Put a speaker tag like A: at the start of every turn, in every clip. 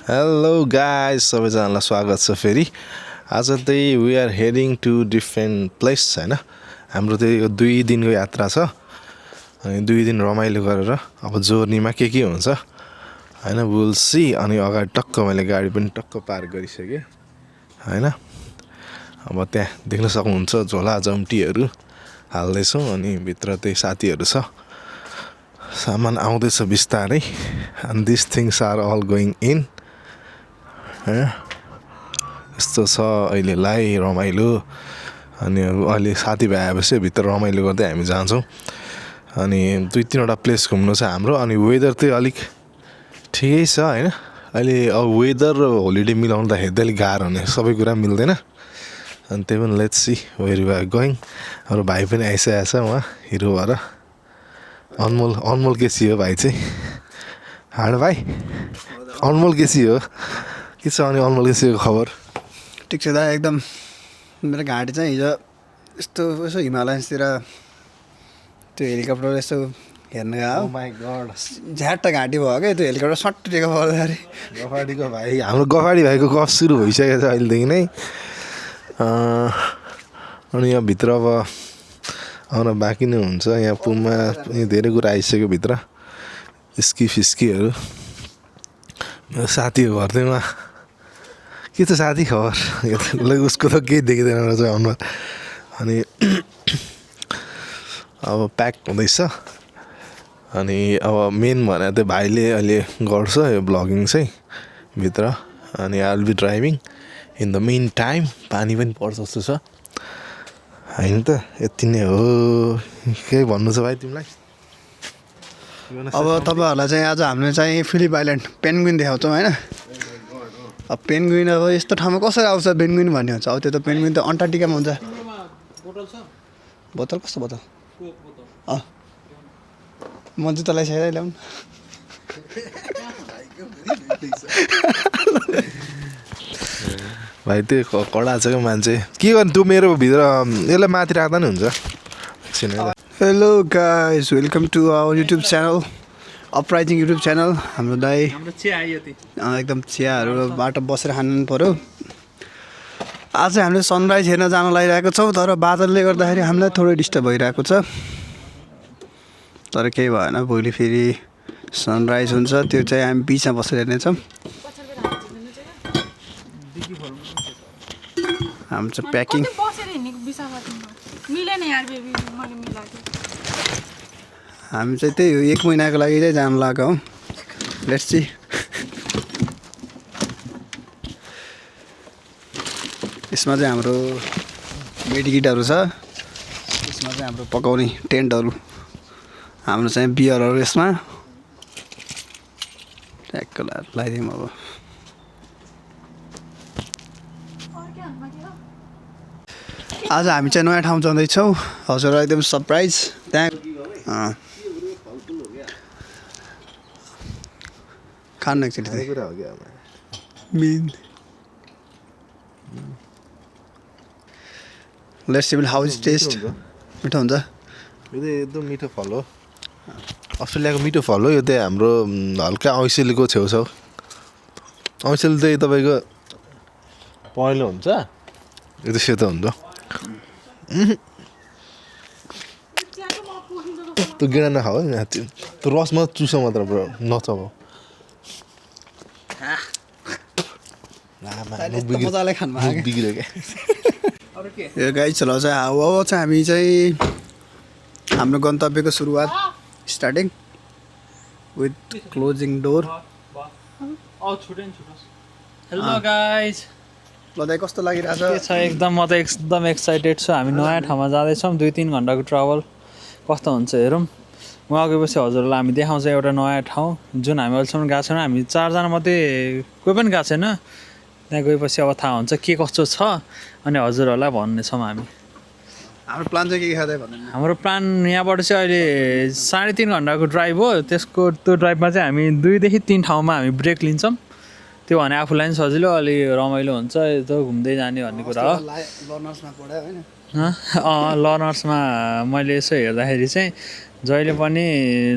A: Hello guys सबैजनालाई स्वागत छ फेरि आज चाहिँ we are heading to different place हैन हाम्रो चाहिँ यो 2 दिनको यात्रा छ अनि 2 दिन रमाइलो गरेर अब जर्नीमा के हुन्छ हैन विल सी अनि अगाडि टक्क मैले गाडी पनि टक्क पार्क गरिसके हैन अब त्यहाँ देख्न सक्नुहुन्छ झोला जम्टीहरू हाल्दै छौं अनि भित्र चाहिँ साथीहरू छ सामान आउँदैछ बिस्तारै and these things are all going in यस्तो छ अहिलेलाई रमाइलो अनि अहिले साथीभाइ आएपछि भित्र रमाइलो गर्दै हामी जान्छौं अनि 2-3 वटा प्लेस घुम्नु छ हाम्रो अनि वेदर चाहिँ अलिक ठिकै छ हैन अहिले अब वेदर र होलिडे मिलाउनु त हेर्दै गाह्रो हुने सबै कुरा मिल्दैन अनि त्यही पनि let's see where we are going हाम्रो भाइ पनि आइसकेको छ उहाँ हिरो भएर अनमोल केसी हो भाइ चाहिँ हाड भाइ अनमोल केसी हो के छ अनि अनमोल केसीको खबर
B: ठिक छ दा एकदम मेरो घाँटी चाहिँ हिजो यस्तो यसो हिमालयन्सतिर त्यो हेलिकप्टर यसो हेर्न गयो
A: माइ गॉड
B: झ्याट्ट घाँटी भयो क्या त्यो हेलिकप्टर सट्टिएको पर्दाखेरि
A: गफाडीको भाइ हाम्रो गफाडी भाइको गफ सुरु भइसकेको छ अहिलेदेखि नै अनि यहाँ भित्र अब आउन बाँकी नै हुन्छ यहाँ पुलमा धेरै कुरा आइसक्यो भित्र स्की फिस्कीहरू मेरो साथीको घर चाहिँ उहाँ के छ साथी खबर उसको त केही देखिँदैन रहेछ अनुहार अनि अब प्याक हुँदैछ अनि अब मेन भनेर चाहिँ भाइले अहिले गर्छ यो ब्लगिङ चाहिँ भित्र अनि I will be driving in the meantime पानी पनि पर्छ जस्तो छ हैन त यति नै हो के भन्नु छ भाइ तिमीलाई
B: अब तपाईहरुलाई चाहिँ आज हामीले चाहिँ फिलिप आइल्यान्ड पेन्गुइन देखाउँछौँ हैन अब पेन्गुइन अब यस्तो ठाउँमा कसरी आउँछ पेन्गुइन भन्ने हुन्छ अब त्यो त पेन्गुइन त अन्टार्कटिकामा हुन्छ बोतल कस्तो बोतल म जुत्ता लगाइसकेर ल्याउनु
A: भाइ त्यो कडा छ क्या मान्छे के गर्नु तँ मेरो भित्र यसलाई माथि राख्दा नि हुन्छ एकछिन है
B: hello guys welcome to our YouTube channel uprising YouTube channel हाम्रो दाइ एकदम चियाहरूबाट बसेर खानु पर्यो आज हामीले सनराइज हेर्न जान लागिरहेको छौँ तर बादलले गर्दाखेरि हामीलाई थोरै डिस्टर्ब भइरहेको छ तर केही भएन भोलि फेरि सनराइज हुन्छ त्यो चाहिँ हामी बिचमा बसेर हेर्नेछौँ हाम्रो चाहिँ प्याकिङ हामी चाहिँ त्यही हो 1 महिनाको लागि चाहिँ जानु लाग्यो हो लेट्स सी यसमा चाहिँ हाम्रो मेडिकिटहरू छ यसमा चाहिँ हाम्रो पकाउने टेन्टहरू हाम्रो चाहिँ बियरहरू यसमा ट्याक्क लगाइदिउँ अब आज हामी चाहिँ नयाँ ठाउँ जाँदैछौँ हजुर एकदम सरप्राइज त्यहाँ खानु एकचोटि let's see how is taste मिठो हुन्छ
A: यो चाहिँ एकदम मिठो फल हो अस्ट्रेलियाको मिठो फल हो यो चाहिँ हाम्रो हल्का औँसेलीको छेउछाउ औँसेली चाहिँ तपाईँको पहेँलो हुन्छ यो चाहिँ सेतो हुन्छ त्यो गेडा नखाऊ है त्यो रसमा चुसो मात्र ब्रो नचबाउ
B: मजाले खानु
A: बिग्रियो क्या
B: यो गाई चलाउँछ अब चाहिँ हामी चाहिँ हाम्रो गन्तव्यको सुरुवात starting with closing door
C: hello guys
B: ल दाइ कस्तो लागिरहेछ
C: के छ एकदम म त एकदम एक्साइटेड छु हामी नयाँ ठाउँमा जाँदैछौँ 2-3 घन्टाको ट्राभल कस्तो हुन्छ हेरौँ वहाँ गएपछि हजुरलाई हामी देखाउँछ एउटा नयाँ ठाउँ जुन हामी अहिलेसम्म गएको छैनौँ हामी 4 जना मात्रै कोही पनि गएको छैन त्यहाँ गएपछि अब थाहा हुन्छ के कस्तो छ अनि हजुरहरूलाई भन्नेछौँ हामी
B: हाम्रो प्लान चाहिँ के खाँदै भन्नु
C: हाम्रो प्लान यहाँबाट चाहिँ अहिले 3.5 घन्टाको ड्राइभ हो त्यो ड्राइभमा चाहिँ हामी 2 देखि 3 ठाउँमा हामी ब्रेक लिन्छौँ त्यो भने आफूलाई पनि सजिलो अलि रमाइलो हुन्छ यस्तो घुम्दै जाने भन्ने कुरा हो
B: लर्नर्समा पढ्यो हैन
C: लर्नर्समा मैले यसो हेर्दाखेरि चाहिँ जहिले पनि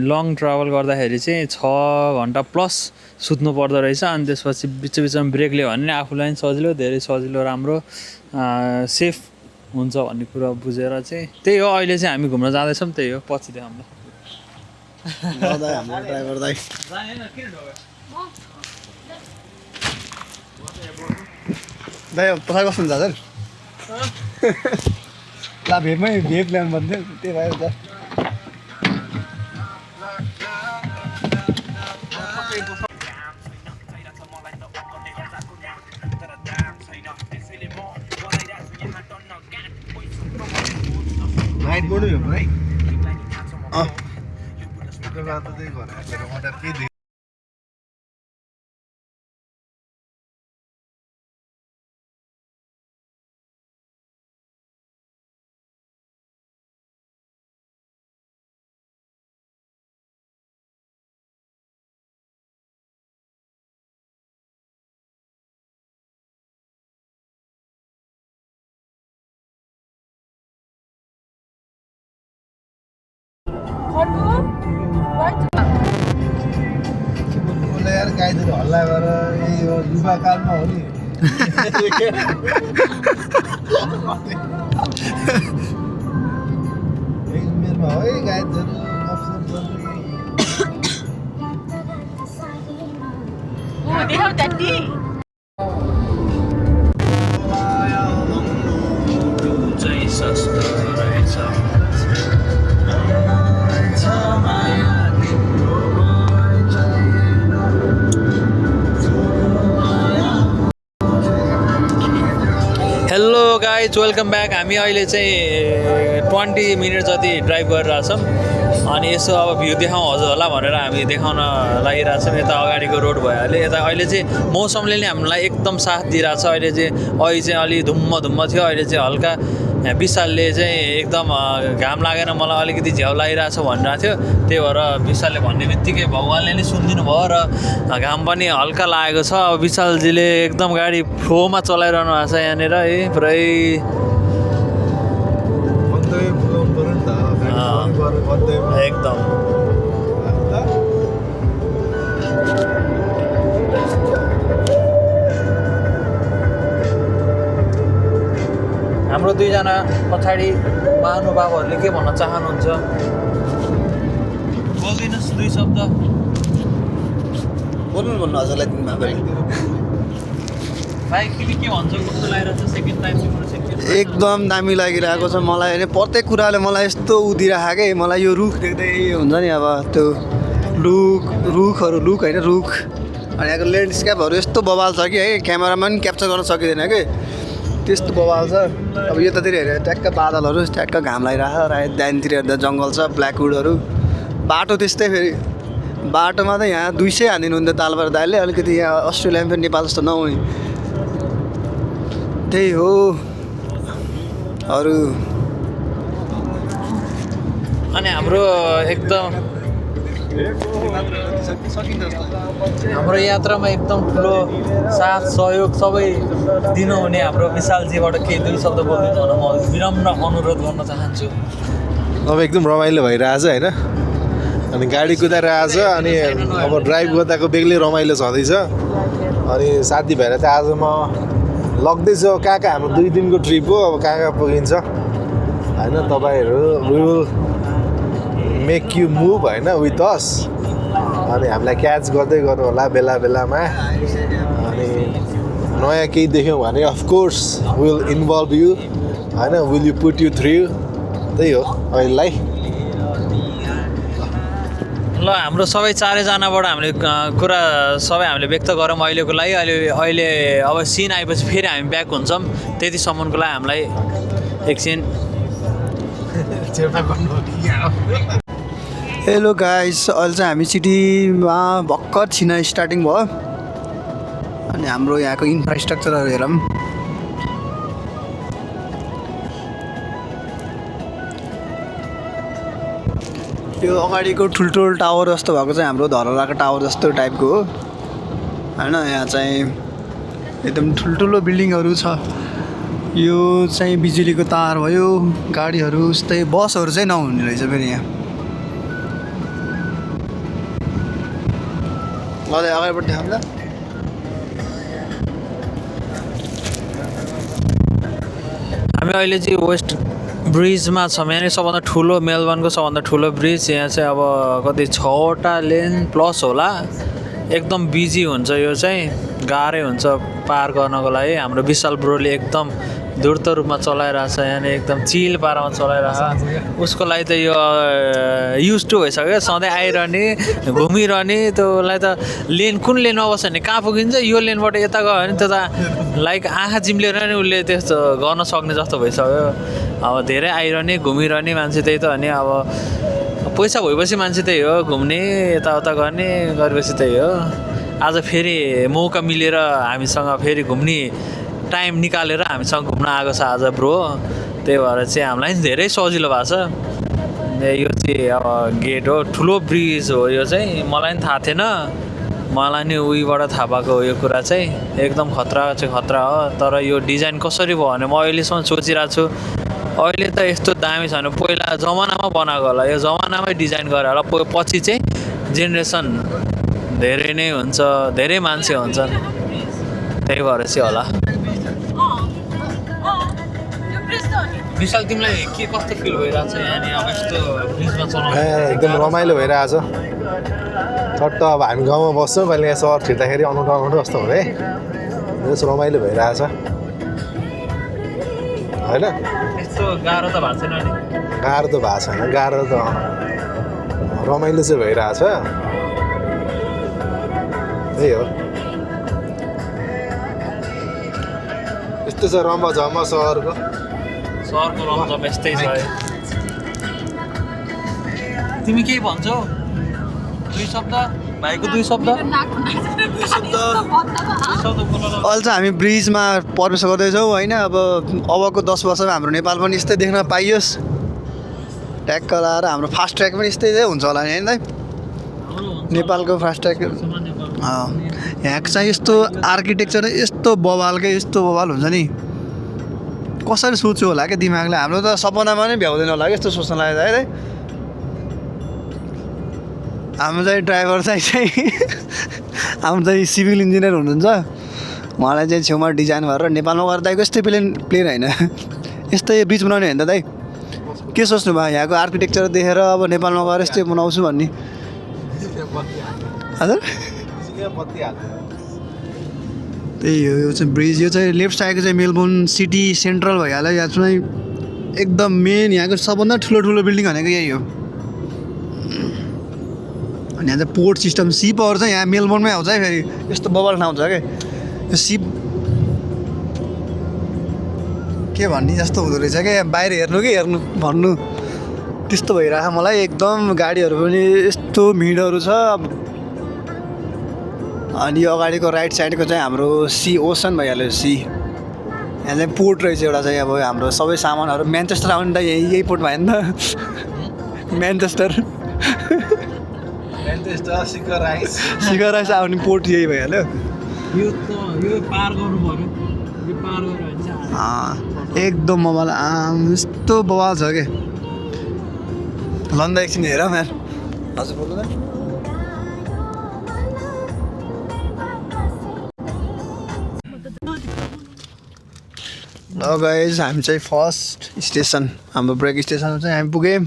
C: लङ ट्राभल गर्दाखेरि चाहिँ 6 घन्टा प्लस सुत्नु पर्दो रहेछ अनि त्यसपछि बिचमा ब्रेक लियो भने आफूलाई पनि सजिलो धेरै सजिलो राम्रो सेफ हुन्छ भन्ने कुरा बुझेर चाहिँ त्यही हो अहिले चाहिँ हामी घुम्न जाँदैछौँ त्यही हो पछि देखाउँला
B: हाम्रो ड्राइभर दाइ दाइ पछाडि बस्नु जान्छ नि ला भेपमै भेप ल्याउनु पर्ने त्यही भएर त
A: नाइट मोड हो भाइ यार गाईहरू हल्ला गरेर यो युवा कालमा हो नि उमेरमा हो है गाईहरू
D: Oh, they have daddy.
C: Hello guys welcome back हामी अहिले चाहिँ 20 मिनट जति ड्राइभ गरिरहेछौँ अनि यसो अब भ्यू देखाउँ हजुरहरूलाई भनेर हामी देखाउन लागिरहेछौँ यता अगाडिको रोड भइहाल्यो यता अहिले चाहिँ मौसमले नै हामीलाई एकदम साथ दिइरहेछ अहिले चाहिँ अलि धुम्म थियो अहिले चाहिँ हल्का विशालले चाहिँ एकदम घाम लागेर मलाई अलिकति झ्याउ लागिरहेछ भनिरहेको थियो त्यही भएर विशालले भन्ने बित्तिकै भगवान्ले नै सुनिदिनु भयो र घाम पनि हल्का लागेको छ अब विशालजीले एकदम गाडी फ्लोमा चलाइरहनु भएको छ यहाँनिर है पुरै एकदम हाम्रो दुईजना पछाडि महानुभावहरूले के भन्न चाहनुहुन्छ बोल्दिनुहोस् दुई शब्द
B: भन्नु हजुरलाई
C: भाइ के भन्छ कस्तो लागिरहेको छ सेकेन्ड टाइम
B: एकदम दामी लागिरहेको छ मलाई होइन प्रत्येक कुराले मलाई यस्तो उदिरहेको क्या मलाई यो रुख देख्दै हुन्छ नि अब त्यो रुख होइन रुख अनि यहाँको ल्यान्डस्केपहरू यस्तो बवाल छ कि है क्यामेरामा पनि क्याप्चर गर्न सकिँदैन कि त्यस्तो बवाल छ अब यतातिर हेरेर ट्याक्क बादलहरू ट्याक्क घाम लागिरहेको र दाहिनेतिर हेर्दा जङ्गल छ ब्ल्याकवुडहरू बाटो त्यस्तै फेरि बाटोमा त यहाँ 200 हानिदिनु हुन्थ्यो तालबाट दाइले अलिकति यहाँ अस्ट्रेलिया पनि नेपाल जस्तो नहुने त्यही हो अरू
C: अनि हाम्रो एकदम हाम्रो यात्रामा एकदम ठुलो साथ सहयोग सबै दिनुहुने हाम्रो विशालजीबाट केही दुई शब्द बोलिदिनु भने म विनम्र अनुरोध गर्न चाहन्छु
A: अब एकदम रमाइलो भइरहेछ होइन अनि गाडी कुदाइरहेछ अनि अब ड्राइभ गर्दाको बेग्लै रमाइलो छँदैछ अनि साथी भएर चाहिँ आज म लग्दैछु कहाँ हाम्रो 2 दिनको ट्रिप हो अब कहाँ पुगिन्छ होइन तपाईँहरू विल मेक यु मुभ होइन विथ अस अनि हामीलाई क्याच गर्दै गर्नु होला बेला बेलामा अनि नयाँ केही देख्यौँ भने अफकोर्स विल इन्भल्भ यु होइन will you put you through त्यही हो अहिलेलाई
C: ल हाम्रो सबै चारैजनाबाट हामीले कुरा सबै हामीले व्यक्त गरौँ अहिलेको लागि अहिले अब सिन आएपछि फेरि हामी ब्याक हुन्छौँ त्यतिसम्मको लागि हामीलाई एकछिन
B: हेलो गाइस अहिले चाहिँ हामी सिटीमा भर्खर छिन स्टार्टिङ भयो अनि हाम्रो यहाँको इन्फ्रास्ट्रक्चरहरू हेरौँ यो अगाडिको ठुल्ठुलो टावर जस्तो भएको चाहिँ हाम्रो धरहराको टावर जस्तो टाइपको हो होइन यहाँ चाहिँ एकदम ठुल्ठुलो बिल्डिङहरू छ यो चाहिँ बिजुलीको तार भयो गाडीहरू जस्तै बसहरू चाहिँ नहुने रहेछ फेरि यहाँ ल अगाडिबाट देखाउँ ल
C: हामी अहिले चाहिँ वेस्ट ब्रिजमा छौँ यहाँनिर सबभन्दा ठुलो मेलबर्नको सबभन्दा ठुलो ब्रिज यहाँ चाहिँ अब कति 6वटा लेन प्लस होला एकदम बिजी हुन्छ यो चाहिँ गाह्रै हुन्छ पार गर्नको लागि हाम्रो विशाल ब्रोले एकदम द्रुत रूपमा चलाइरहेछ यहाँनिर एकदम चिल पारामा चलाइरहेछ उसको लागि त यो युज टु भइसक्यो सधैँ आइरहने घुमिरहने त्यसलाई त लेन कुन लेनमा बस्यो भने कहाँ पुगिन्छ यो लेनबाट यता गयो भने त लाइक आँखा चिम्लेर नि उसले त्यस्तो गर्न सक्ने जस्तो भइसक्यो अब धेरै आइरहने घुमिरहने मान्छे त्यही त हो नि अब पैसा भएपछि मान्छे त्यही हो घुम्ने यताउता गर्ने गरेपछि त्यही हो आज फेरि मौका मिलेर हामीसँग फेरि घुम्ने टाइम निकालेर हामीसँग घुम्न आएको छ आज ब्रो त्यही भएर चाहिँ हामीलाई धेरै सजिलो भएको छ यो चाहिँ अब गेट हो ठुलो ब्रिज हो यो चाहिँ मलाई पनि थाहा थिएन मलाई नि उहीबाट थाहा भएको हो यो कुरा चाहिँ एकदम खतरा चाहिँ खतरा हो तर यो डिजाइन कसरी भयो भने म अहिलेसम्म सोचिरहेको छु अहिले त यस्तो दामी छ भने पहिला जमानामा बनाएको होला यो जमानामै डिजाइन गरेर होला पछि चाहिँ जेनेरेसन धेरै नै हुन्छ धेरै मान्छे हुन्छन् त्यही भएर चाहिँ होला विशाल तिमीलाई के कस्तो फिल भइरहेको छ यहाँनिर अब यस्तो ब्रिजमा चलाउनु
A: एकदम रमाइलो भइरहेछ चट्ट अब हामी गाउँमा बस्छौँ कहिले यहाँ सहर छिर्दाखेरि अनौठो अनौठो जस्तो हुने जस्तो रमाइलो भइरहेछ होइन
C: यस्तो गाह्रो त भएको छैन नि
A: गाह्रो त भएको छैन गाह्रो त रमाइलो चाहिँ भइरहेछ त्यही हो यस्तो छ रम्बझम्म सहरको
C: रमझम यस्तै छ तिमी केही भन्छौ 2 शब्द भाइको 2 शब्द
B: अहिले चाहिँ हामी ब्रिजमा प्रवेश गर्दैछौँ होइन अबको 10 वर्षमा हाम्रो नेपाल पनि यस्तै देख्न पाइयोस् ट्याक्क लाएर हाम्रो फास्ट ट्र्याक पनि यस्तै हुन्छ होला नि होइन नेपालको फास्ट ट्र्याक यहाँको चाहिँ यस्तो आर्किटेक्चर यस्तो बवालकै यस्तो बवाल हुन्छ नि कसरी सोच्यो होला क्या दिमागले हाम्रो त सपनामा नै भ्याउँदैन होला कि यस्तो सोच्न लाग्यो है हाम्रो चाहिँ ड्राइभर चाहिँ हाम्रो चाहिँ सिभिल इन्जिनियर हुनुहुन्छ उहाँलाई चाहिँ छेउमा डिजाइन गरेर नेपालमा गएर दाइको यस्तै प्लेन होइन यस्तै ब्रिज बनाउने होइन त दाइ के सोच्नु भयो यहाँको आर्किटेक्चर देखेर अब नेपालमा गएर यस्तै बनाउँछु भन्ने हजुर त्यही हो यो चाहिँ ब्रिज यो चाहिँ लेफ्ट साइडको चाहिँ मेलबोर्न सिटी सेन्ट्रल भइहाल्यो यहाँ चाहिँ एकदम मेन यहाँको सबभन्दा ठुलो बिल्डिङ भनेको यही हो अनि यहाँ चाहिँ पोर्ट सिस्टम सिपहरू चाहिँ यहाँ मेलबोर्नमै आउँछ है फेरि यस्तो बबाल ठाउँ छ क्या यो सिप के भन्ने जस्तो हुँदो रहेछ क्या यहाँ बाहिर हेर्नु कि हेर्नु भन्नु त्यस्तो भइरहेको मलाई एकदम गाडीहरू पनि यस्तो भिडहरू छ अनि यो अगाडिको राइट साइडको चाहिँ हाम्रो ओसन भइहाल्यो यहाँ चाहिँ पोर्ट रहेछ एउटा चाहिँ अब हाम्रो सबै सामानहरू म्यान्चेस्टर आउने त यही पोर्ट भयो नि त म्यान्चेस्टर सिकर राइस आउने पोर्ट यही भइहाल्यो एकदम बवाल यस्तो बवाल छ कि लन्दा एकछिन हेर म्यान हजुर बोल्नु त ल गाइज हामी चाहिँ फर्स्ट स्टेसन हाम्रो ब्रेक स्टेसन चाहिँ हामी पुग्यौँ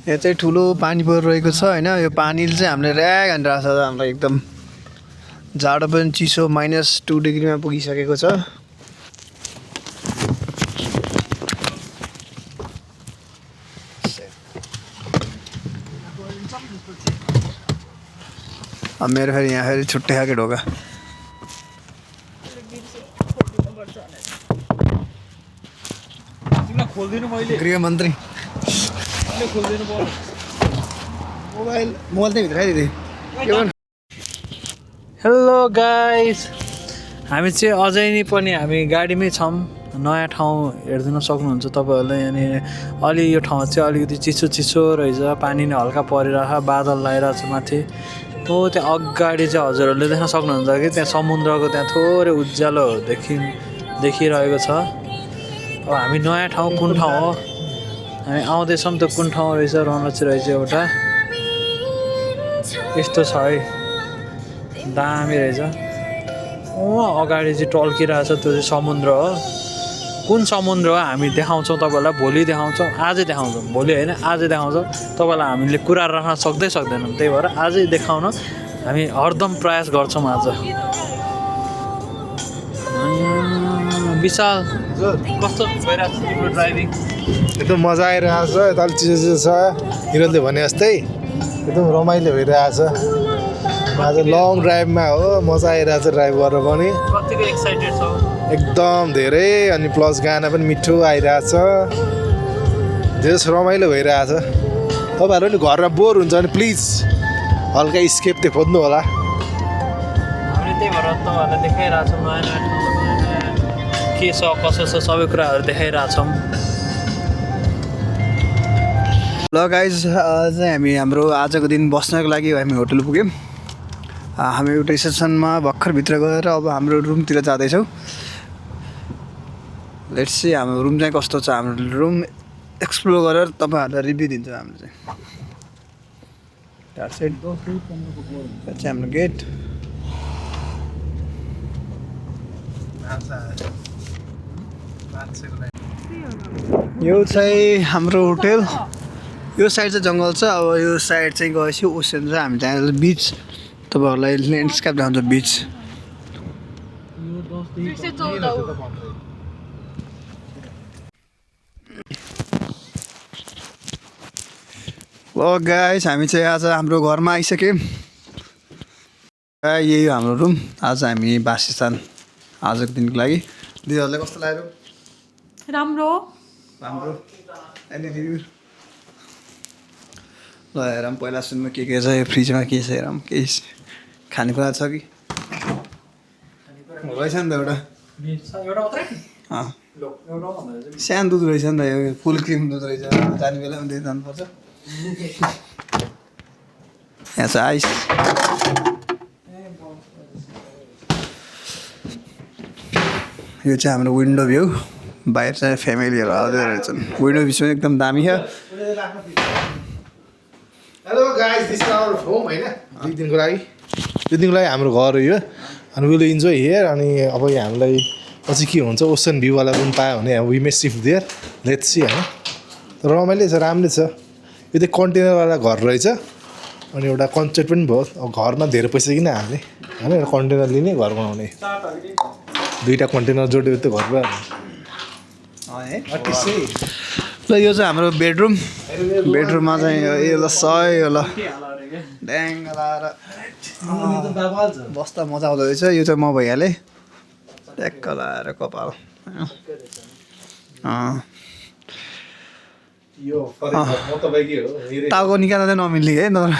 B: यहाँ चाहिँ ठुलो पानी परिरहेको छ होइन यो पानीले चाहिँ हामीले ऱ्याग हानिरहेको छ हामीलाई एकदम जाडो पनि चिसो -2 डिग्रीमा पुगिसकेको छ मेरो फेरि यहाँ फेरि छुट्टै खालको ढोका गृहमन्त्री मोबाइल चाहिँ भित्र आइदिए
C: हेलो गाइस हामी चाहिँ अझै नै पनि हामी गाडीमै छौँ नयाँ ठाउँ हेरिदिन सक्नुहुन्छ तपाईँहरूले यहाँनिर अलि यो ठाउँ चाहिँ अलिकति चिसो रहेछ पानी नै हल्का परिरहेको बादल लगाइरहेको छ माथि हो त्यहाँ अगाडि चाहिँ हजुरहरूले देख्न सक्नुहुन्छ कि त्यहाँ समुद्रको त्यहाँ थोरै उज्यालो देखिरहेको छ अब हामी नयाँ ठाउँ कुन ठाउँ हो हामी आउँदैछौँ त कुन ठाउँ रहेछ रनची रहेछ एउटा यस्तो छ है दामी रहेछ अगाडि चाहिँ टल्किरहेछ त्यो चाहिँ समुद्र हो कुन समुद्र हो हामी देखाउँछौँ तपाईँलाई भोलि देखाउँछौँ आजै देखाउँछौँ भोलि होइन आजै देखाउँछौँ तपाईँलाई हामीले कुरा राख्न सक्दैनौँ त्यही भएर आजै देखाउन हामी हरदम प्रयास गर्छौँ आज विशाल कस्तो भइरहेको छ तिम्रो ड्राइभिङ
A: एकदम मजा आइरहेछ यता अलिक चिसो छ हिरोले भने जस्तै एकदम रमाइलो भइरहेछ आज लङ ड्राइभमा हो मजा आइरहेछ ड्राइभ गरेर पनि
C: कतिको एक्साइटेड छौ
A: एकदम धेरै अनि प्लस गाना पनि मिठो आइरहेछ धेरै रमाइलो भइरहेछ तपाईँहरू नि घरमा बोर हुन्छ भने प्लिज हल्का स्केप त्यो खोज्नु होला
C: हामीले त्यही भएर तपाईँहरूलाई देखाइरहेछौँ नयाँ नयाँ के छ कसो छ सबै कुराहरू देखाइरहेछौँ
B: ल गाइज चाहिँ हामी हाम्रो आजको दिन बस्नको लागि हामी होटल पुग्यौँ हामी एउटा रिसेप्सनमा भर्खर भित्र गएर अब हाम्रो रुमतिर जाँदैछौँ लेट्स सी हाम्रो रुम चाहिँ कस्तो छ हाम्रो रुम एक्सप्लोर गरेर तपाईँहरूलाई रिभ्यू दिन्छौँ हाम्रो चाहिँ हाम्रो गेट यो चाहिँ हाम्रो होटल यो साइड चाहिँ जङ्गल छ अब यो साइड चाहिँ गएपछि ओसन छ हामी त्यहाँ बिच तपाईँहरूलाई ल्यान्डस्केप देखाउँछ बिच ल गाइस हामी चाहिँ आज हाम्रो घरमा आइसक्यौँ यही हो हाम्रो रुम आज हामी वासस्थान आजको दिनको लागि दिदीहरूलाई कस्तो लाग्यो
D: राम्रो
B: राम्रो एनी रिभ्यू ल हेरौँ पहिला सुन्नु के छ यो फ्रिजमा के छ हेरौँ केही खानेकुरा छ कि रहेछ नि त एउटा सानो दुध रहेछ नि त यो फुल क्रिम दुध रहेछ जाने बेला पनि जानुपर्छ यहाँ छ आइस यो चाहिँ हाम्रो विन्डो भ्यू बाहिर चाहिँ फ्यामिलीहरू आउँदै रहेछन् विन्डो भ्यू पनि एकदम दामी छ
A: hello guys this is our home होइन दुई दिनको लागि हाम्रो घर हो यो अनि विल इन्जोय हियर अनि अब यो हामीलाई पछि के हुन्छ ओसन भ्यूवाला रुम पायो भने we may shift there let's see होइन तर रमाइलो छ राम्रै छ यो चाहिँ कन्टेनरवाला घर रहेछ अनि एउटा कन्सेप्ट पनि भयो अब घरमा धेरै पैसा किन हाल्ने होइन एउटा कन्टेनर लिने घर बनाउने दुईवटा कन्टेनर जोड्यो त्यो घर भयो
B: ल यो चाहिँ हाम्रो बेडरुममा चाहिँ यो ल सय यो ल ड्याङ लाएर बस्दा मजा आउँदो रहेछ यो चाहिँ म भइहालेँ ट्याक्क लाएर कपाल टाउको निकाल्दा चाहिँ नमिल्ने है नत्र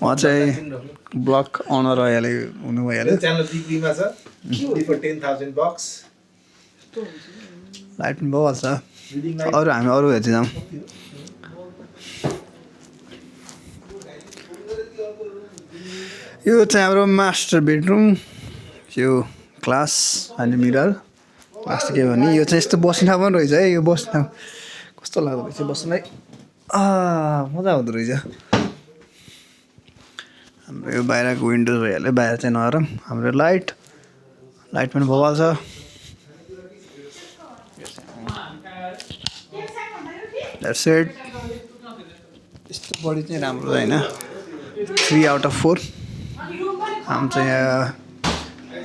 B: म चाहिँ ब्लग अनर भइहालेँ हुनु भइहाल्यो लाइट पनि भइहाल्छ हामी अरू हेर्दै जाउँ यो चाहिँ हाम्रो मास्टर बेडरुम यो क्लास अनि मिरर क्लास के भने यो चाहिँ यस्तो बस्ने ठाउँ पनि रहेछ है यो बस्ने ठाउँ कस्तो लाग्दो रहेछ बस्नलाई मजा आउँदो रहेछ हाम्रो यो बाहिरको विन्डो भइहाल्यो बाहिर चाहिँ नरम हाम्रो लाइट पनि भइहाल्छ द्याट्स इट यस्तो बडी चाहिँ राम्रो होइन 3 आउट अफ 4 हाम्रो चाहिँ यहाँ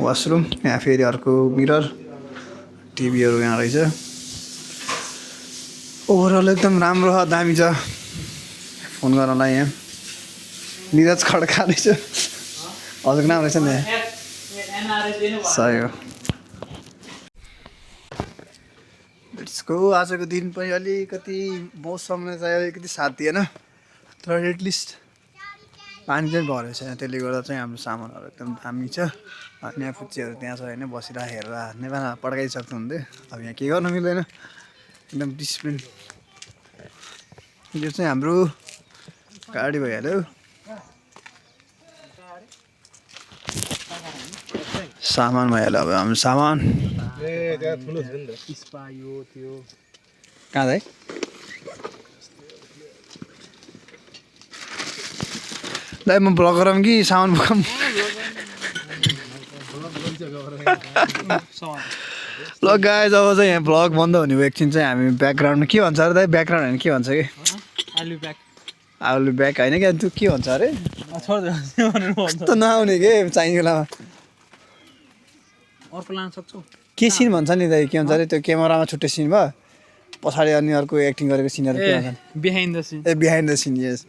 B: वासरुम यहाँ फेरि अर्को मिरर टिभीहरू यहाँ रहेछ ओभरअल एकदम राम्रो छ दामी छ फोन गर्नलाई यहाँ निरज खड्का रहेछ हजुरको नाम रहेछ नि सही हो त्यसको आजको दिन पनि अलिकति मौसमले चाहिँ अलिकति साथ दिएन तर एटलिस्ट पानी चाहिँ भरेको छैन त्यसले गर्दा चाहिँ हाम्रो सामानहरू एकदम दामी छ अनि यहाँ फुच्चीहरू त्यहाँ छ होइन बसिरहेर नेपालमा पड्काइसक्नुहुन्थ्यो अब यहाँ के गर्नु मिल्दैन एकदम डिसिप्लिन यो चाहिँ हाम्रो गाडी भइहाल्यो सामान भइहाल्यो अब हाम्रो सामान कहाँ है दाइ म भ्लग गरौँ कि सामान बोकाउँ ल गाइज अब चाहिँ यहाँ भ्लग बन्द हुने भयो एकछिन चाहिँ हामी ब्याकग्राउन्ड के भन्छ अरे दाइ ब्याकग्राउन्ड होइन के भन्छ कि
C: आलु ब्याग
B: आलु ब्याग होइन क्या त्यो के भन्छ अरे कस्तो नआउने के चाहिने बेलामा
C: अर्को लान सक्छौ
B: के सिन भन्छ नि दाइ के भन्छ अरे त्यो क्यामेरामा छुट्टै सिन भयो पछाडि अनि अर्को एक्टिङ गरेको सिनहरू के भन्छ
C: बिहाइन्ड द सिन
B: ए बिहाइन्ड द सिन यस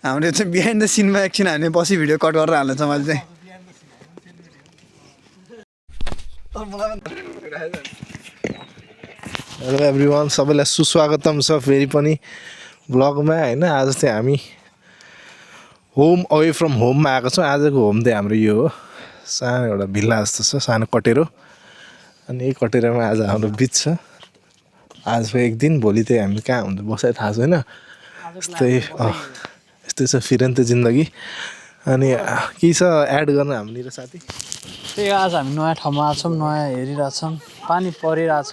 B: हामीले चाहिँ बिहाइन्ड द सिनमा एकछिन हामीले बसी भिडियो कट गरेर हाल्नेछ मैले चाहिँ
A: हेलो एभ्रिवान सबैलाई सुस्वागतम छ फेरि पनि ब्लगमा होइन आज चाहिँ हामी होम अवे फ्रम होममा आएको छौँ आजको होम चाहिँ हाम्रो यो हो सानो एउटा भिल्ला जस्तो छ सानो कटेरो अनि यही कटेरोमा आज हाम्रो बिच छ आजको एक दिन भोलि चाहिँ हामी कहाँ हुन्छ बसाइ थाहा छैन यस्तै छ फिरन्त जिन्दगी अनि के छ एड गर्न हामीनिर साथी
C: त्यही हो, आज हामी नयाँ ठाउँमा आएको छौँ नयाँ हेरिरहेछौँ पानी परिरहेछ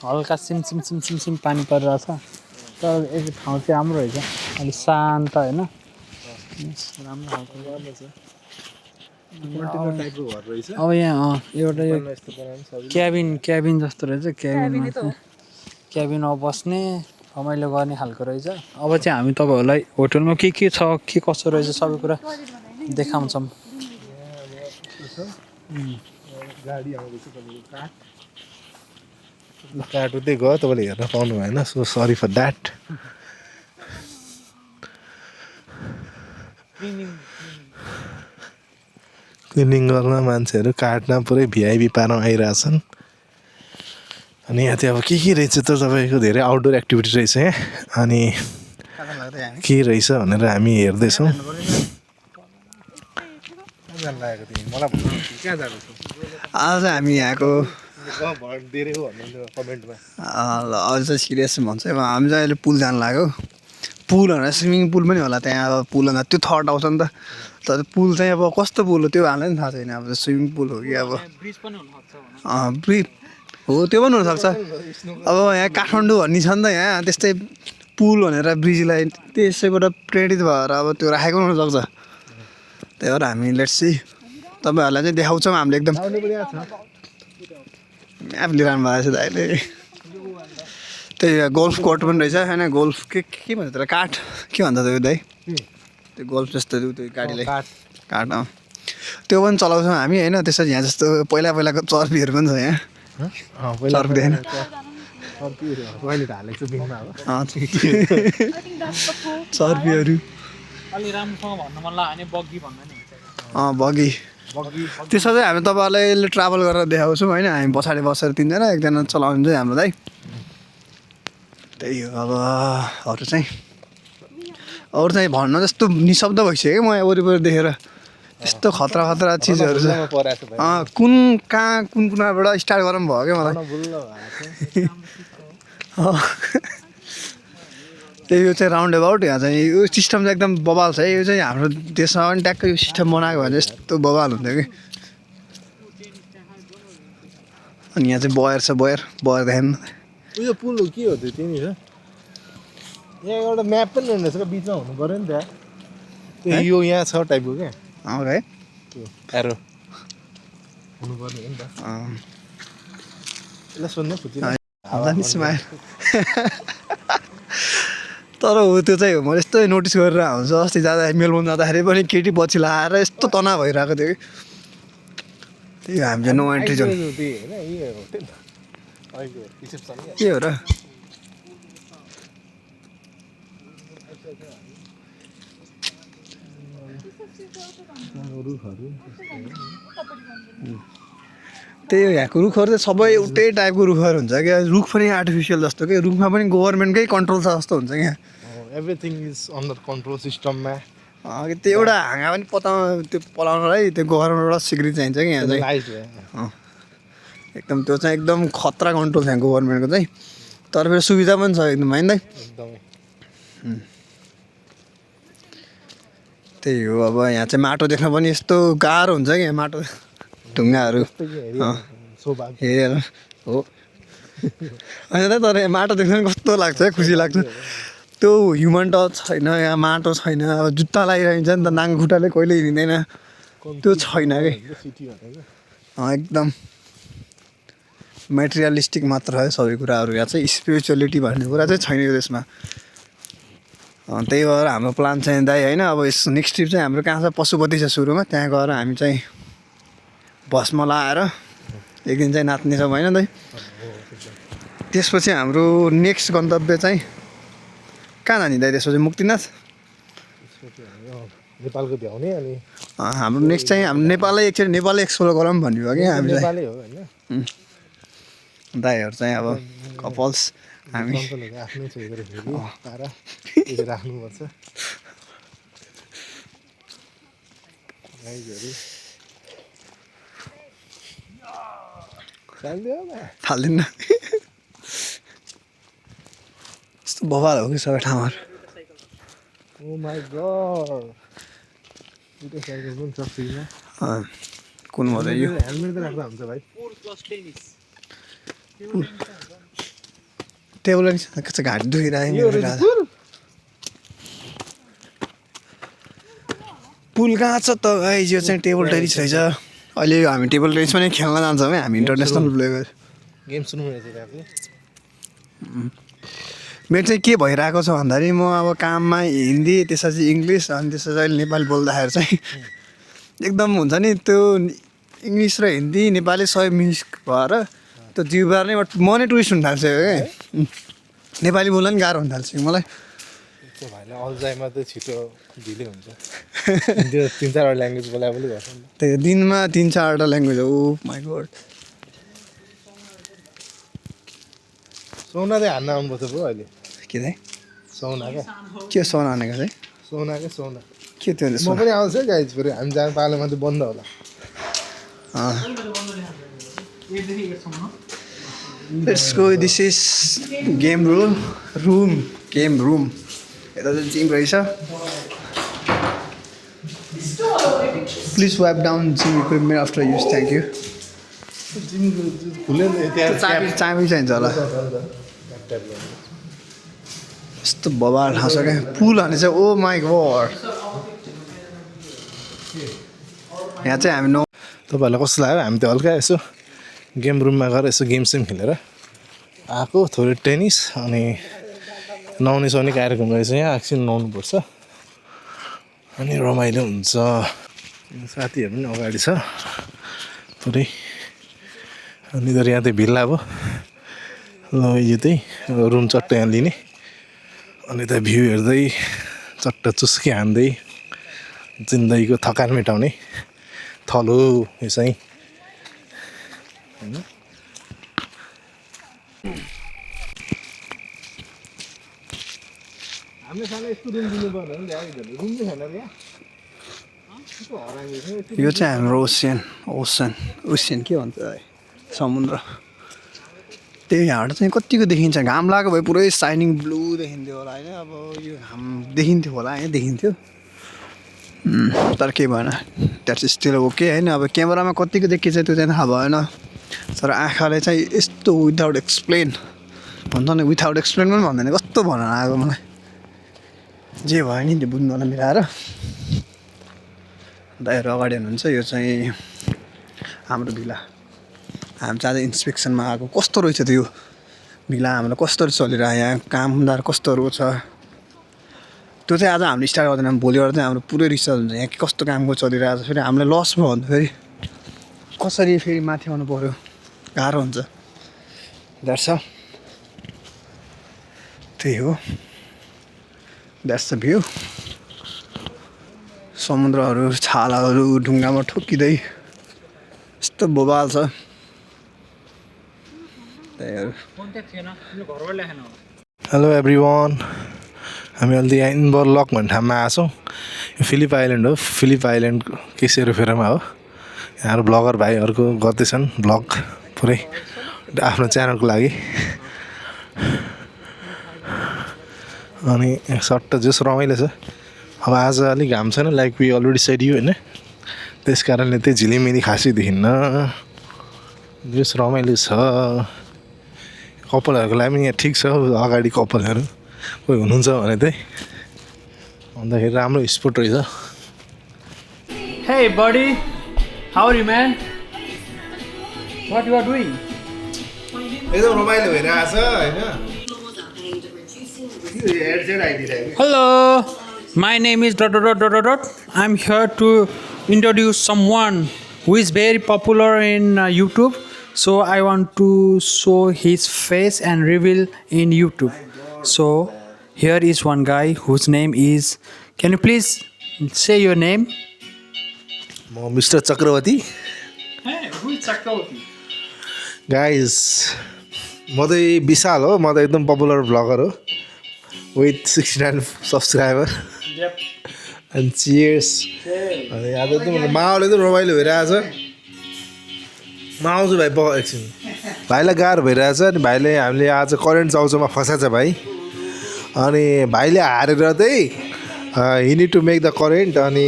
C: हल्का सिम पानी परिरहेछ तर एक ठाउँ चाहिँ राम्रो रहेछ अलिक शान्त होइन राम्रो खालको अब यहाँ एउटा यो क्याबिन जस्तो रहेछ क्याबिनमा बस्ने रमाइलो गर्ने खालको रहेछ अब चाहिँ हामी तपाईँहरूलाई होटलमा के छ के कसो रहेछ सबै कुरा देखाउँछौँ
A: गाडी आउँदैछ काठ उतै गयो तपाईँले हेर्न पाउनु भएन so sorry for that cleaning गर्न मान्छेहरू काट्न पुरै भिआइपी पार्न आइरहेछन् अनि यहाँ चाहिँ अब के रहेछ त तपाईँको धेरै आउटडोर एक्टिभिटी रहेछ यहाँ अनि के रहेछ भनेर हामी हेर्दैछौँ
B: आज हामी यहाँको
A: कमेन्टमा
B: ल अझ चाहिँ सिरियस भन्छ हामी चाहिँ अहिले पुल जानु लाग्यो पुल भनेर स्विमिङ पुल पनि होला त्यहाँ अब पुल भन्दा त्यो थट आउँछ नि त तर पुल चाहिँ अब कस्तो पुल हो त्यो हामीलाई पनि थाहा छैन अब स्विमिङ पुल हो कि अब ब्रिज हो त्यो पनि हुनसक्छ अब यहाँ काठमाडौँ भन्ने छ नि त यहाँ त्यस्तै पुल भनेर ब्रिजलाई त्यसैबाट प्रेरित भएर अब त्यो राखेको पनि हुनसक्छ त्यही भएर हामी लेट्स सी तपाईँहरूलाई चाहिँ देखाउँछौँ हामीले एकदम म्याप लिइरहनु भएको छ दाइले त्यही गोल्फ कोर्ट पनि रहेछ होइन गोल्फ के भन्छ त्यसलाई काठ के भन्छ त्यो दाइ त्यो गोल्फ जस्तो त्यो गाडीलाई काठ त्यो पनि चलाउँछौँ हामी होइन त्यसरी यहाँ जस्तो पहिलाको चर्पीहरू पनि छ यहाँ चर्पी देखेन चर्पीहरू बगी त्यसो चाहिँ हामी तपाईँहरूलाई ट्राभल गरेर देखाउँछौँ होइन हामी पछाडि बसेर तिनजना एकजना चलाउनु चाहिँ हाम्रो दाइ त्यही हो अब अरू चाहिँ भन्न जस्तो निशब्द भइसक्यो क्या म यहाँ वरिपरि देखेर यस्तो खतरा चिजहरू छ कुन कुनाबाट स्टार्ट गरौँ भयो क्या मलाई त्यही यो चाहिँ राउन्ड एबाउट यहाँ चाहिँ यो सिस्टम चाहिँ एकदम बवाल छ है यो चाहिँ हाम्रो देशमा पनि ट्याक्कै यो सिस्टम बनाएको भने यस्तो बवाल हुन्थ्यो कि अनि यहाँ चाहिँ बयर छ बयर देखाउनु
A: उयो पुल हो के हो त्यो तिमी छ यहाँ एउटा म्याप पनि रहेछ क्या बिचमा हुनु पऱ्यो नि त्यहाँ त्यो यो यहाँ छ टाइपको क्या
B: है
A: त्यो एरो हुनुपर्ने हो नि त यसलाई सोध्नु
B: तर हो त्यो चाहिँ हो मैले यस्तो नोटिस गरेर आउँछु अस्ति जाँदा मेलबोर्न जाँदाखेरि पनि केटी पछि लाएर यस्तो तनाव भइरहेको थियो कि त्यही हामी चाहिँ नो एन्ट्री जोन के हो र त्यही हो यहाँको रुखहरू चाहिँ सबै एउटै टाइपको रुखहरू हुन्छ क्या रुख पनि आर्टिफिसियल जस्तो क्या रुखमा पनि गभर्मेन्टकै कन्ट्रोल छ जस्तो हुन्छ क्या
A: एभ्रिथिङ इज अन्डर कन्ट्रोल सिस्टममा
B: त्यो एउटा हाँगा पनि त्यो पलाउनलाई त्यो गभर्मेन्टबाट स्वीकृति चाहिन्छ कि यहाँ चाहिँ एकदम त्यो चाहिँ एकदम खतरा कन्ट्रोल छ यहाँ गभर्मेन्टको चाहिँ तर फेरि सुविधा पनि छ एकदम होइन दाइ त्यही हो अब यहाँ चाहिँ माटो देख्न पनि यस्तो गाह्रो हुन्छ कि यहाँ माटो ढुङ्गाहरू हेरेर हो होइन त तर माटो देख्न पनि कस्तो लाग्छ है खुसी लाग्छ त्यो ह्युमन टच छैन, यहाँ माटो छैन, अब जुत्ता लगाइरहन्छ नि त नाङ्गो खुट्टाले कहिले हिँड्दैन, त्यो छैन कि एकदम मेटेरियलिस्टिक मात्र है सबै कुराहरू। यहाँ चाहिँ स्पिरिचुअलिटी भन्ने कुरा चाहिँ छैन यो देशमा। त्यही भएर हाम्रो प्लान चाहिँ दाइ होइन, अब यस नेक्स्ट ट्रिप चाहिँ हाम्रो कहाँ छ पशुपति छ सुरुमा, त्यहाँ गएर हामी चाहिँ भस्म लाएर एक दिन चाहिँ नाच्नेछौँ होइन दाइ। त्यसपछि हाम्रो नेक्स्ट गन्तव्य चाहिँ कहाँ जाने दाइ? त्यसपछि मुक्तिनाथ
A: नेपालको भ्याउने अनि
B: हाम्रो नेक्स्ट चाहिँ हाम्रो नेपालै एकचोटि नेपालै एक्सप्लोर गरौँ भन्ने भयो कि हामी चाहिँ।
A: नेपालै हो होइन,
B: दाइहरू चाहिँ अब कपल्स हामी
A: आफ्नै छोरी तारा राख्नुपर्छ।
B: फाल्दैन यस्तो बवाल हो कि सबै ठाउँहरू।
A: Oh my god. दुईटा साइकल पनि छ फ्रीमा।
B: कुन हो र यो?
A: हेलमेट त राख्दा हुन्छ भाइ।
B: टेबल नि कस्तो घाँटी दुखिरहेको। पुल कहाँ छ त गाइस? यो चाहिँ टेबल टेनिस रहेछ। अहिले हामी टेबल टेनिस पनि खेल्न जान्छौँ है हामी, इन्टरनेसनल प्लेयर।
A: गेम सुन्नु रहेछ त्यहाँ।
B: मेरो चाहिँ के भइरहेको छ भन्दाखेरि म अब काममा हिन्दी, त्यसपछि इङ्ग्लिस, अनि त्यसपछि अहिले नेपाली बोल्दाखेरि चाहिँ एकदम हुन्छ नि त्यो इङ्ग्लिस र हिन्दी नेपाली सबै मिक्स भएर त्यो जिउबार नै म नै टुरिस्ट हुन थाल्छ क्या। नेपाली बोल्न नि गाह्रो हुन थाल्छ मलाई।
A: त्यो भाइलाई अल्जाइमर त छिटो ढिलै हुन्छ। त्यो 3-4 ल्याङ्ग्वेज बोलाए पनि गर्छ नि।
B: त्यही दिनमा 3-4 ल्याङ्ग्वेज हो। My God.
A: सोना चाहिँ हान्न आउनुपर्छ पो अहिले।
B: के चाहिँ?
A: सोना क्या?
B: के सोना भनेको चाहिँ?
A: सोना क्या सोना।
B: के त्यो
A: म पनि आउँछु है गाइज, फेरि हामी जानु पालेमा चाहिँ बन्द होला।
B: Let's go. This is game room. यता चाहिँ जिम रहेछ। Please wipe down gym equipment after use, thank you. चाबी चाहिन्छ होला। यस्तो बबाल ठाउँ छ क्या पुल भने चाहिँ। ओ माई गॉड। यहाँ चाहिँ हामी
A: तपाईँहरूलाई कस्तो लाग्यो? हामी त हल्का यसो गेम रुममा गएर यसो गेम सेम खेलेर आएको, थोरै टेनिस अनि नुहाउने सुहाउने कार्यक्रम रहेछ यहाँ। एकछिन नुहाउनुपर्छ अनि रमाइलो हुन्छ। साथीहरू पनि अगाडि छ थोरै। अनि तर यहाँ चाहिँ भिल्ला भयो। ल यो चाहिँ रुम चट्ट यहाँ लिने, अनि त भ्यू हेर्दै चट्ट चुस्की हान्दै जिन्दगीको थकान मेटाउने थलो यो चाहिँ होइन। हामीले सानो यस्तो रुम दिनु पर्ने हो नि, रुम चाहिँ छैन क्या।
B: यो चाहिँ हाम्रो ओसियन के भन्छ समुद्र। त्यही यहाँबाट चाहिँ कतिको देखिन्छ, घाम लागेको भए पुरै साइनिङ ब्लू देखिन्थ्यो होला होइन। अब यो घाम देखिन्थ्यो होला यहाँ देखिन्थ्यो, तर केही भएन। द्याट्स स्टिल ओके होइन। अब क्यामेरामा कतिको देखिन्छ त्यो चाहिँ थाहा भएन, तर आँखाले चाहिँ यस्तो विदाउट एक्सप्लेन भन्छ नि, विदाउट एक्सप्लेन पनि भन्दैन, कस्तो भन आएको मलाई। जे भयो नि त्यो बुझ्नुलाई मिलाएर। दाइहरू अगाडि हुनुहुन्छ। यो चाहिँ हाम्रो भिला। हामी चाहिँ आज इन्सपेक्सनमा आएको। कस्तो रहेछ त्यो भिला हाम्रो, कस्तो चलिरहेको यहाँ, कामदार कस्तोहरू छ त्यो चाहिँ आज हामीले स्टार्ट गर्दैन। भोलिबाट चाहिँ हाम्रो पुरै रिसर्च हुन्छ यहाँ कस्तो कामको चलिरहेको छ। फेरि हामीलाई लस भयो भने फेरि कसरी फेरि माथि आउनु पऱ्यो, गाह्रो हुन्छ। द्याट्स त्यही हो। That's the view. समुद्रहरू, छालाहरू ढुङ्गामा ठोकिँदै यस्तो बोबाल छ।
A: हेलो एभ्रिवान, हामी अहिले यहाँ इन्भरलक भन्ने ठाउँमा आएको छौँ। यो फिलिप आइल्यान्ड हो। फिलिप आइल्यान्ड केसेरोफेरोमा हो। यहाँ ब्लगर भाइहरूको गर्दैछन् ब्लग पुरै आफ्नो च्यानलको लागि। अनि सट्ट जस रमाइलो छ। अब आज अलिक घाम छैन, like we already said you होइन। त्यस कारणले चाहिँ झिलिमिली खासै देखिन्न। जस रमाइलो छ। कपालहरूको लागि पनि यहाँ ठिक छ। अगाडि कपालहरू कोही हुनुहुन्छ भने चाहिँ भन्दाखेरि राम्रो स्पोर्ट रहेछ
C: Hey buddy, how are you man? What you are doing?
A: एकदम रमाइलो भइरहेछ होइन headset आइदिरहेको
C: Hello, my name is ... I'm here to introduce someone who is very popular in YouTube. So I want to show his face and reveal in YouTube. So here is one guy whose name is... Can you please say your name?
A: म mister Chakravarti
C: Hey, who is Chakravarti?
A: Guys म चाहिँ विशाल हो म त एकदम popular vlogger हो with 69 subscriber
C: Yep.
A: And cheers अनि आज एकदम माहौल एकदम रमाइलो भइरहेछ म आउँछु भाइ एकछिन भाइलाई गाह्रो भइरहेछ अनि भाइले हामीले आज करेन्ट चाउचाउमा फसाएको छ भाइ अनि भाइले हारेर चाहिँ he need to make the current अनि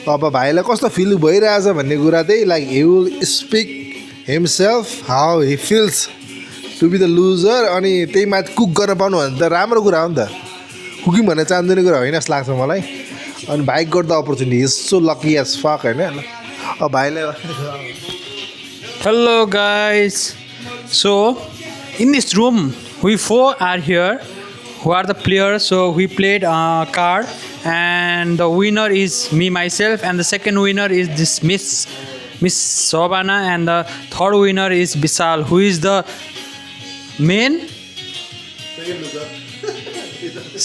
A: अब भाइलाई कस्तो फिल भइरहेछ भन्ने कुरा चाहिँ like he will speak himself how he feels to be the loser अनि त्यही माथि कुक गर्न पाउनु भने त राम्रो कुरा हो नि त कुकिङ भन्ने चाहँदैन कुरा होइन जस्तो लाग्छ मलाई अनि भाइ got the opportunity is so lucky as fuck होइन अब भाइलाई
C: Hello guys. So in this room we four are here who are the players. So we played a card and the winner is me myself and the second winner is this Miss Sobana and the third winner is Vishal who is the main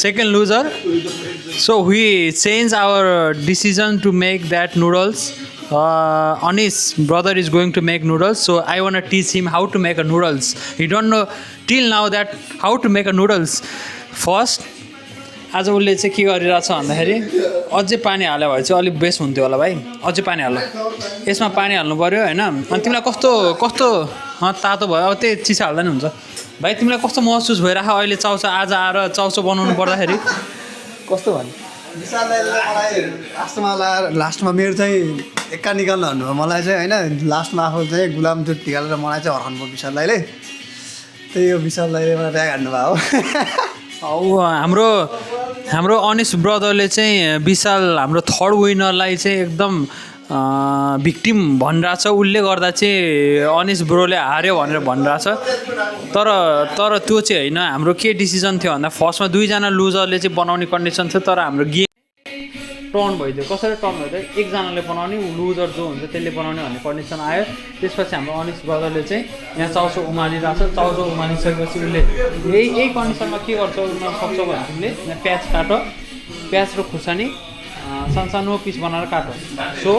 C: second loser. So we changed our decision to make that noodles. Anis brother is going to make noodles, so I want to teach him how to make a noodles. He don't know till now that how to make a noodles. First, आज उसले चाहिँ के गरिरहेछ भन्दाखेरि अझै पानी हाल्यो भने चाहिँ अलिक बेस्ट हुन्थ्यो होला भाइ अझै पानी हाल्नु यसमा पानी हाल्नु पऱ्यो होइन अनि तिमीलाई कस्तो कस्तो तातो भयो अब त्यही चिसो हाल्दा नि हुन्छ भाइ तिमीलाई कस्तो महसुस भइरहेको अहिले चाउचाउ आज आएर चाउचाउ बनाउनु पर्दाखेरि कस्तो भन्यो
B: मलाई लास्टमा मेरो चाहिँ एक्का निकाल्नु भन्नुभयो मलाई चाहिँ होइन लास्टमा आफू चाहिँ गुलाम दुध निकालेर मलाई चाहिँ हराउनु भयो विशाल दाइले त्यही हो विशाल दाइले मलाई ब्याग हान्नु भयो
C: हाम्रो अनिस ब्रदरले चाहिँ विशाल हाम्रो थर्ड विनरलाई चाहिँ एकदम भिक्टिम भनिरहेछ उसले गर्दा चाहिँ अनिस ब्रोले हार्यो भनेर भनिरहेछ तर त्यो चाहिँ होइन हाम्रो के डिसिजन थियो भन्दा फर्स्टमा दुईजना लुजरले चाहिँ बनाउने कन्डिसन थियो तर हाम्रो गेम टर्न भइदियो कसरी टर्न भइदियो एकजनाले बनाउने लुजर जो हुन्छ त्यसले बनाउने भन्ने कन्डिसन आयो त्यसपछि हाम्रो अनिस ब्रदरले चाहिँ यहाँ चाउचाउ उमालिरहेछ चाउचाउ उमालिसकेपछि उसले यही कन्डिसनमा के गर्छ उमाल्न सक्छौ भने तिमीले यहाँ प्याज काट प्याज र खुर्सानी सानो पिस बनाएर काट सो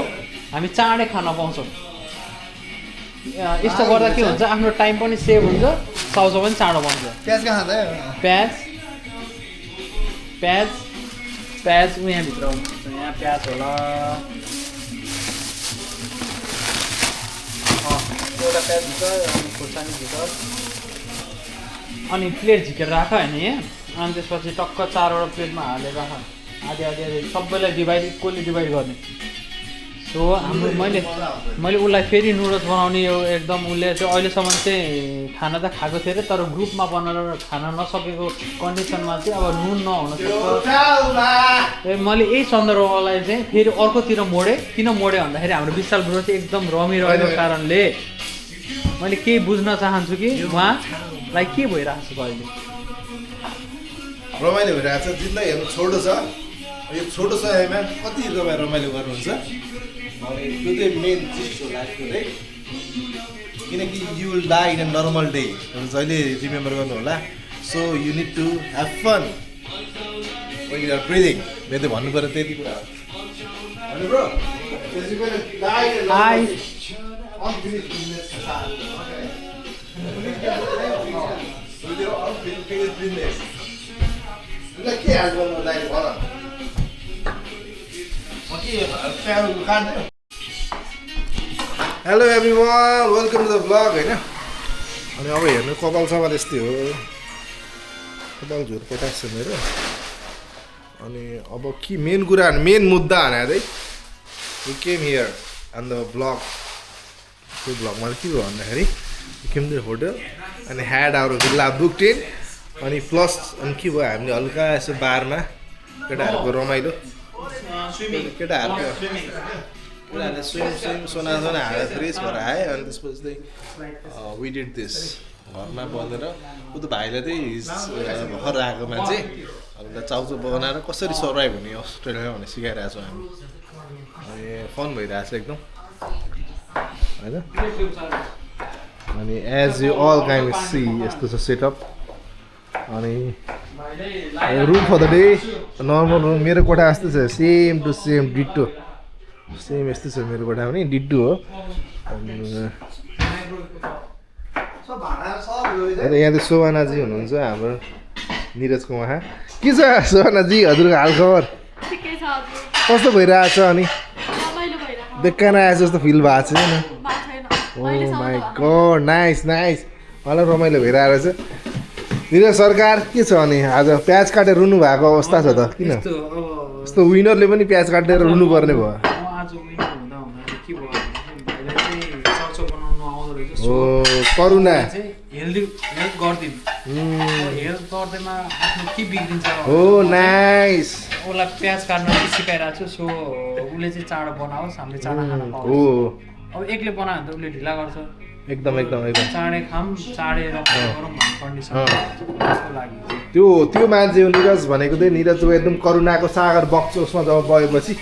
C: हामी चाँडै खान पाउँछौँ यस्तो गर्दा के हुन्छ आफ्नो टाइम पनि सेभ हुन्छ चाउचाउ पनि चाँडो बन्छ
B: प्याज कहाँ खाँदा
C: प्याज यहाँभित्र हुन्छ यहाँ प्याज होला एउटा प्याज भित्र अनि खुर्सानी भित्र अनि प्लेट झिकेर राख होइन यहाँ अनि त्यसपछि टक्क 4वटा प्लेटमा हालेर राख आधी सबैलाई इक्वली डिभाइड गर्ने सो हाम्रो मैले उसलाई फेरि नुडल्स बनाउने यो एकदम उसले चाहिँ अहिलेसम्म चाहिँ खाना त खाएको थियो अरे तर ग्रुपमा बनाएर खान नसकेको कन्डिसनमा चाहिँ अब नुन नहुन सक्छ मैले यही सन्दर्भलाई चाहिँ फेरि अर्कोतिर मोडेँ किन मोडेँ भन्दाखेरि हाम्रो विशाल ब्रो चाहिँ एकदम रमिरहेको कारणले मैले केही बुझ्न चाहन्छु कि उहाँलाई के भइरहेको छ अहिले
A: रमाइलो भइरहेको छ जिन्दगी हेर्नु छोटो छ यो छोटो समयमा कति तपाईँ रमाइलो गर्नुहुन्छ अनि त्यो चाहिँ मेन चिज हो लाइफको चाहिँ किनकि you will die in a normal day जहिले रिमेम्बर गर्नु होला so you need to have fun when you are breathing मेरो त भन्नु पऱ्यो त्यति कुरा hello everyone welcome to the blog होइन अनि अब हेर्नु कपाल सवाल यस्तै हो कपाल झुर पटाएको छ मेरो अनि अब के मेन कुरा मेन मुद्दा भने चाहिँ we came here on the blog त्यो ब्लगमा के भयो भन्दाखेरि we came to hotel and had our villa booked in अनि प्लस अनि के भयो हामीले हल्का यसो बारमा केटाहरूको रमाइलो केटाहरूले स्विम सोना हालेर फ्रेस भएर आयो अनि त्यसपछि चाहिँ वी डिड दिस घरमा बनेर ऊ त भाइले चाहिँ भर्खर आएको मान्छे अन्त चाउचाउ बनाएर कसरी सर्भाइभ हुने अस्ट्रेलियामा भनेर सिकाइरहेको छौँ हामी अनि फन भइरहेको छ एकदम होइन अनि as you all kind see यस्तो छ सेटअप अनि room for the day normal room मेरो कोठा जस्तो छ same to same ditto same यस्तो छ मेरो कोठा पनि डिट्टो हो यहाँ त शोभानाजी हुनुहुन्छ हाम्रो निरजको उहाँ के छ शोभानाजी हजुरको हालखबर
D: ठिकै छ हजुर
A: कस्तो भइरहेछ अनि
D: रमाइलो भइरहेको
A: बेकार आएछ जस्तो फिल भएको छैन
D: भएको छैन
A: ओ माई गड नाइस नाइस मलाई रमाइलो भइरहेको रहेछ निरज सरकार के छ अनि आज प्याज काटेर रुनु भएको अवस्था छ त किन यस्तो विनरले पनि प्याज काटेर रुनु पर्ने भयो ओ करुणा ओ नाइस
C: उसलाई प्याज काट्न चाहिँ सिकाइरहेको छु सो उसले चाहिँ चाँडो बनाओस् हामीले चाँडो खान
A: ओ
C: पाउँछ अब एक्लै बनायो भने त उसले ढिला गर्छ
A: एकदम एकदम एकदम
C: चाँडै खाम चाँडै गरौँ भन्ने कन्डिसन लागि
A: त्यो त्यो मान्छे हो निरज भनेको चाहिँ निरज एकदम करुणाको सागर बग्छ उसमा जब बगेपछि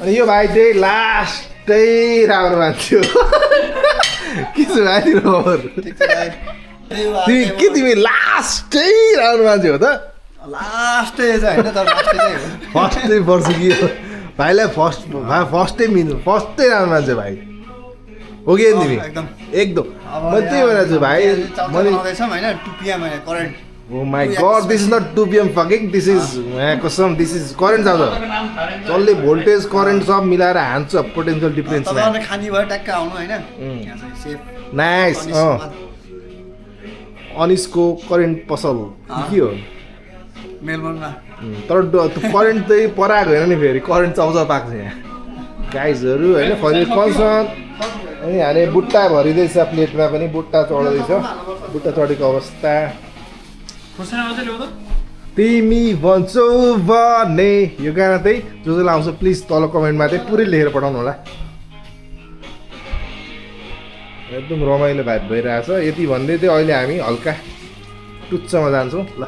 A: अनि यो भाइ चाहिँ लास्टै राम्रो मान्छे हो के छ भाइ के तिमी लास्टै राम्रो मान्छे हो त
B: लास्टै चाहिँ होइन तर लास्टै चाहिँ हो
A: फर्स्टै पर्छ कि हो भाइलाई फर्स्टै फर्स्टै राम्रो मान्छे भाइ हो कि तिमी
B: एकदम
A: एकदम मैले त्यही भनेको छु भाइ मैले
B: चलाउँदैछौँ होइन 2 PM होइन current
A: oh my god this is not 2 PM fucking this is कसम दिस इज करेन्ट जान्छ जसले भोल्टेज करेन्ट सब मिलाएर हान्छ पोटेन्सियल डिफरेन्स
B: तपाईँहरूले खानी भयो ट्याक्क आउनु होइन यहाँ चाहिँ सेफ
A: नाइस अनिसको करेन्ट पसल के हो
B: मेलबर्नमा
A: तर करेन्ट चाहिँ पराएको होइन नि फेरि करेन्ट चाउचाउ पाएको छ यहाँ गाइजहरू होइन फरि कन्सर्न अनि हाने बुट्टा भरिँदैछ प्लेटमा पनि बुट्टा चढ्दैछ बुट्टा चढेको अवस्था तिमी भन्छौ भने यो गाना चाहिँ जो जो लाउँछ प्लिज तल कमेन्टमा चाहिँ पुरै लेखेर पठाउनु होला एकदम रमाइलो भाइ भइरहेछ यति भन्दै चाहिँ अहिले हामी हल्का टुच्चमा जान्छौँ ल